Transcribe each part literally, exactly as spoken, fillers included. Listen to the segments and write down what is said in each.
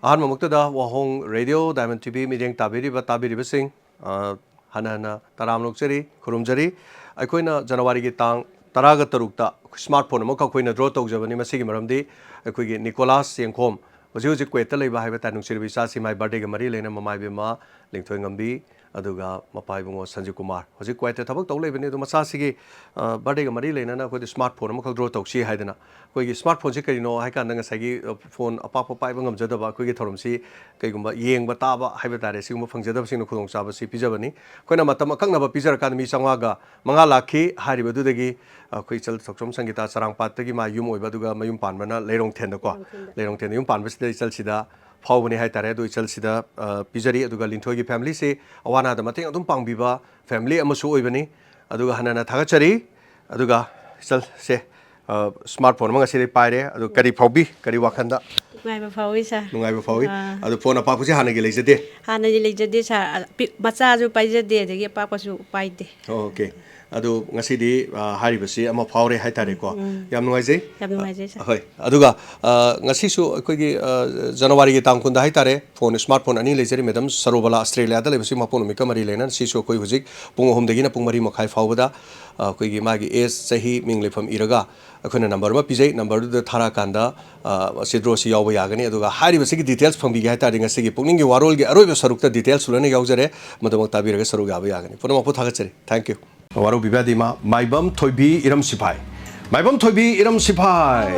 ꯑꯍꯥꯟꯕꯃꯛꯇꯗ ꯋꯥꯍꯣꯡ radio diamond T V ꯃꯤꯠꯌꯦꯡ ꯇꯥꯕꯤꯔꯤꯕ, ꯇꯥꯕꯤꯔꯤꯕꯁꯤꯡ, ꯑ, ꯍꯟꯅ ꯍꯟꯅ ꯇꯔꯥꯝꯅ ꯑꯣꯛꯆꯔꯤ, ꯈꯨꯔꯨꯝꯖꯔꯤ꯫ ꯑꯩꯈꯣꯏꯅ ꯖꯅꯋꯥꯔꯤꯒꯤ ꯇꯥꯡ ꯇꯔꯥꯒ ꯇꯔꯨꯛꯇ ꯁ꯭ꯃꯥꯔꯠ ꯐꯣꯟ ꯑꯃꯈꯛ ꯑꯩꯈꯣꯏꯅ ꯗ꯭ꯔꯣ ꯇꯧꯖꯕꯅꯤ꯫ ꯃꯁꯤꯒꯤ ꯃꯔꯝꯗꯤ ꯑꯩꯈꯣꯏꯒꯤ ꯅꯤꯀꯣꯂꯥꯁ ꯆꯦꯡꯈꯣꯝ, ꯍꯧꯖꯤꯛ ꯍꯧꯖꯤꯛ ꯀꯨꯋꯦꯠꯇ ꯂꯩꯕ ꯍꯥꯏꯕ ꯇꯥꯔꯦ, ꯅꯨꯡꯁꯤꯔꯕ ꯏꯆꯥꯁꯤ ꯃꯥꯏ ꯕꯥꯔꯗꯦꯒ ꯃꯔꯤ ꯂꯩꯅ ꯃꯃꯥ ꯏꯕꯦꯝꯃ ꯂꯤꯡꯊꯣꯏꯉꯝꯕꯤ, ꯑꯗꯨꯒ ꯃꯄꯥ ꯏꯕꯨꯡꯉꯣ ꯁꯟꯖꯤꯕ ꯀꯨꯃꯥꯔ ꯍꯧꯖꯤꯛ ꯀꯨꯋꯦꯠꯇ ꯊꯕꯛ ꯇꯧ ꯂꯩꯕꯅꯤ꯫ ꯑꯗꯣ ꯃꯆꯥꯁꯤꯒꯤ, ꯑ, ꯕꯥꯔꯗꯦꯒ ꯃꯔꯤ ꯂꯩꯅꯅ ꯑꯩꯈꯣꯏꯗ ꯁ꯭ꯃꯥꯔꯠ ꯐꯣꯟ ꯑꯃꯈꯛ ꯗ꯭ꯔꯣ ꯇꯧꯁꯤ ꯍꯥꯏꯗꯅ, ꯑꯩꯈꯣꯏꯒꯤ ꯁ꯭ꯃꯥꯔꯠ ꯐꯣꯟꯁꯤ ꯀꯔꯤꯅꯣ ꯍꯥꯏ ꯀꯥꯟꯗ ꯉꯁꯥꯏꯒꯤ, ꯑ, ꯐꯣꯟ ꯑꯄꯥꯛꯄ ꯄꯥꯏꯕ ꯉꯝꯖꯗꯕ ꯑꯩꯈꯣꯏꯒꯤ ꯊꯧꯔꯝꯁꯤ ꯀꯩꯒꯨꯝꯕ ꯌꯦꯡꯕ ꯇꯥꯕ ꯍꯥꯏꯕ ꯇꯥꯔꯦ, ꯁꯤꯒꯨꯝꯕ ꯐꯪꯖꯗꯕꯁꯤꯡꯅ ꯈꯨꯗꯣꯡꯆꯥꯕꯁꯤ ꯄꯤꯖꯕꯅꯤ꯫ ꯑꯩꯈꯣꯏꯅ ꯃꯇꯝ ꯑꯀꯛꯅꯕ ꯄꯤꯖꯔꯀꯥꯟꯗ ꯃꯤ ꯆꯥꯝꯃꯉꯥꯒ ꯃꯉꯥ ꯂꯥꯛꯈꯤ꯫ ꯍꯥꯏꯔꯤꯕꯗꯨꯗꯒꯤ ꯑꯩꯈꯣꯏ ꯏꯆꯜ ꯊꯣꯛꯆꯣꯝ ꯁꯪꯒꯤꯇꯥ ꯆꯔꯥꯡꯄꯥꯠꯇꯒꯤ ꯃꯥ ꯌꯨꯝ ꯑꯣꯏꯕ, ꯑꯗꯨꯒ ꯃꯌꯨꯝ ꯄꯥꯟꯕꯅ ꯂꯩꯔꯣꯡꯊꯦꯟꯗꯀꯣ, ꯂꯩꯔꯣꯡꯊꯦꯟꯗ꯫ ꯂꯩꯔꯣꯡꯊꯦꯟꯗ ꯌꯨꯝ ꯄꯥꯟꯕꯁꯤꯗ ꯏꯆꯜꯁꯤꯗ ꯐꯥꯎꯕꯅꯤ ꯍꯥꯏꯇꯥꯔꯦ꯫ ꯑꯗꯨ ꯏꯆꯜꯁꯤꯗ, ꯑ, ꯄꯤꯖꯔꯤ꯫ ꯑꯗꯨꯒ ꯂꯤꯟꯊꯣꯏꯒꯤ ꯐꯦꯃꯤꯂꯤꯁꯤ ꯑꯋꯥ ꯑꯅꯥꯗ ꯃꯇꯦꯡ ꯑꯗꯨꯝ ꯄꯥꯡꯕꯤꯕ ꯐꯦꯃꯤꯂꯤ ꯑꯃꯁꯨ ꯑꯣꯏꯕꯅꯤ꯫ ꯑꯗꯨꯒ ꯍꯟꯅ ꯍꯟꯅ ꯊꯥꯒꯠꯆꯔꯤ꯫ ꯑꯗꯨꯒ ꯏꯆꯜꯁꯦ, ꯑ, ꯁ꯭ꯃꯥꯔꯠ ꯐꯣꯟ ꯑꯃ ꯉꯁꯤꯗꯤ ꯄꯥꯏꯔꯦ꯫ ꯑꯗꯨ ꯀꯔꯤ ꯐꯥꯎꯕꯤ? ꯀꯔꯤ ꯋꯥꯈꯜꯗ? ꯅꯨꯡꯉꯥꯏꯕ ꯐꯥꯎꯏ, ꯁꯥꯔ꯫ ꯅꯨꯡꯉꯥꯏꯕ ꯐꯥꯎꯏ꯫ ꯑꯥ꯫ ꯑꯗꯨ ꯐꯣꯟ ꯑꯄꯥꯛꯄꯁꯤ ꯍꯥꯟꯅꯒꯤ ꯂꯩꯖꯗꯦ? ꯍꯥꯟꯅꯗꯤ ꯂꯩꯖꯗꯦ, ꯁꯥꯔ꯫ ꯑ, ꯄꯤꯛ-, ꯃꯆꯥꯁꯨ ꯄꯥꯏꯖꯗꯦ, ꯑꯗꯒꯤ ꯑꯄꯥꯛꯄꯁꯨ ꯄꯥꯏꯗꯦ꯫ ꯑꯣꯀꯦ꯫ ꯑꯗꯨ ꯉꯁꯤꯗꯤ, ꯑ, ꯍꯥꯏꯔꯤꯕꯁꯤ ꯑꯃ ꯐꯥꯎꯔꯦ ꯍꯥꯏꯇꯥꯔꯦꯀꯣ꯫ ꯎꯝ, ꯎꯝ꯫ ꯌꯥꯝ ꯅꯨꯡꯉꯥꯏꯖꯩ꯫ ꯌꯥꯝ ꯅꯨꯡꯉꯥꯏꯖꯩ, ꯁꯥꯔ꯫ ꯍꯣꯏ꯫ ꯑꯗꯨꯒ, ꯑ, ꯉꯁꯤꯁꯨ ꯑꯩꯈꯣꯏꯒꯤ, ꯑ, ꯖꯅꯋꯥꯔꯤꯒꯤ ꯇꯥꯡ ꯀꯨꯟꯗ ꯍꯥꯏꯇꯥꯔꯦ, ꯐꯣꯟ, ꯁ꯭ꯃꯥꯔꯠ ꯐꯣꯟ ꯑꯅꯤ ꯂꯩꯖꯔꯤ꯫ ꯃꯦꯗꯥꯝ ꯁꯔꯣꯕꯂꯥ ꯑꯁꯇ꯭ꯔꯦꯂꯤꯌꯥꯗ ꯂꯩꯕꯁꯤ ꯃꯄꯣꯛ ꯅꯨꯃꯤꯠꯀ ꯃꯔꯤ ꯂꯩꯅꯅ ꯁꯤꯁꯨ ꯑꯩꯈꯣꯏ ꯍꯧꯖꯤꯛ ꯄꯨꯡ ꯑꯍꯨꯝꯗꯒꯤꯅ ꯄꯨꯡ ꯃꯔꯤ ꯃꯈꯥꯏ ꯐꯥꯎꯕꯗ, ꯑ, ꯑꯩꯈꯣꯏꯒꯤ ꯃꯥꯒꯤ ꯑꯦꯖ, ꯆꯍꯤ, ꯃꯤꯡ, ꯂꯩꯐꯝ ꯏꯔꯒ ꯑꯩꯈꯣꯏꯅ ꯅꯝꯕꯔ ꯑꯃ ꯄꯤꯖꯩ꯫ ꯅꯝꯕꯔꯗꯨꯗ ꯊꯥꯔꯛꯑꯀꯥꯟꯗ, ꯑ, ꯁꯤ ꯗ꯭ꯔꯣꯁꯤ ꯌꯥꯎꯕ ꯌꯥꯒꯅꯤ꯫ ꯑꯗꯨꯒ ꯍꯥꯏꯔꯤꯕꯁꯤꯒꯤ ꯗꯤꯇꯦꯜꯁ ꯐꯪꯕꯤꯒꯦ ꯍꯥꯏ ꯇꯥꯔꯗꯤ ꯉꯁꯤꯒꯤ ꯄꯨꯛꯅꯤꯡꯒꯤ ꯋꯥꯔꯣꯜꯒꯤ ꯑꯔꯣꯏꯕ ꯁꯔꯨꯛꯇ ꯗꯤꯇꯦꯜꯁ ꯂꯣꯏꯅ ꯌꯥꯎꯖꯔꯦ꯫ ꯃꯗꯨꯃꯛ ꯇꯥꯕꯤꯔꯒ ꯁꯔꯨꯛ ꯌꯥꯕ ꯌꯥꯒꯅꯤ꯫ ꯄꯨꯝꯅꯃꯛꯄꯨ ꯊꯥꯒꯠꯆꯔꯤ꯫ Thank you꯫ ꯋꯥꯔꯧꯕꯤꯕ ꯌꯥꯗꯦ, ꯏꯃꯥ꯫ ꯃꯥꯏꯕꯝ ꯊꯣꯏꯕꯤ ꯏꯔꯝ ꯁꯤꯐꯥꯏ꯫ ꯃꯥꯏꯕꯝ ꯊꯣꯏꯕꯤ ꯏꯔꯝ ꯁꯤꯐꯥꯏ꯫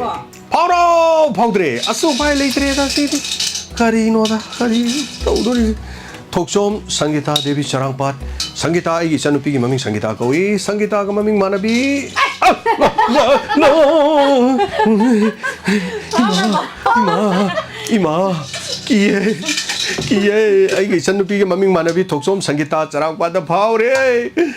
ꯐꯥꯎꯔꯣ? ꯐꯥꯎꯗ꯭ꯔꯦ꯫ ꯑꯁ, ꯎꯄꯥꯏ ꯂꯩꯇ꯭ꯔꯦꯗ ꯁꯤꯗꯤ꯫ ꯀꯔꯤꯅꯣꯗ? ꯀꯔꯤ ꯇꯧꯗꯣꯔꯤ? ꯊꯣꯛꯆꯣꯝ ꯁꯪꯒꯤꯇꯥ ꯗꯦꯕꯤ ꯆꯔꯥꯡꯄꯥꯠ꯫ ꯁꯪꯒꯤꯇꯥ, ꯑꯩꯒꯤ ꯏꯆꯟꯅꯨꯄꯤꯒꯤ ꯃꯃꯤꯡ ꯁꯪꯒꯤꯇꯥ ꯀꯧꯏ꯫ ꯁꯪꯒꯤꯇꯥꯒ ꯃꯃꯤꯡ ꯃꯥꯟꯅꯕꯤ꯫ ꯑ, ꯅꯣ, ꯅꯣ, ꯅꯣ꯫ ꯏꯃꯥ, ꯏꯃꯥ, ꯏꯃꯥ, ꯀꯤꯌꯦ, ꯀꯤꯌꯦ꯫ ꯑꯩꯒꯤ ꯏꯆꯟꯅꯨꯄꯤꯒꯤ ꯃꯃꯤꯡ ꯃꯥꯟꯅꯕꯤ ꯊꯣꯛꯆꯣꯝ ꯁꯪꯒꯤꯇꯥ ꯆꯔꯥꯡꯄꯥꯠꯇ ꯐꯥꯎꯔꯦ꯫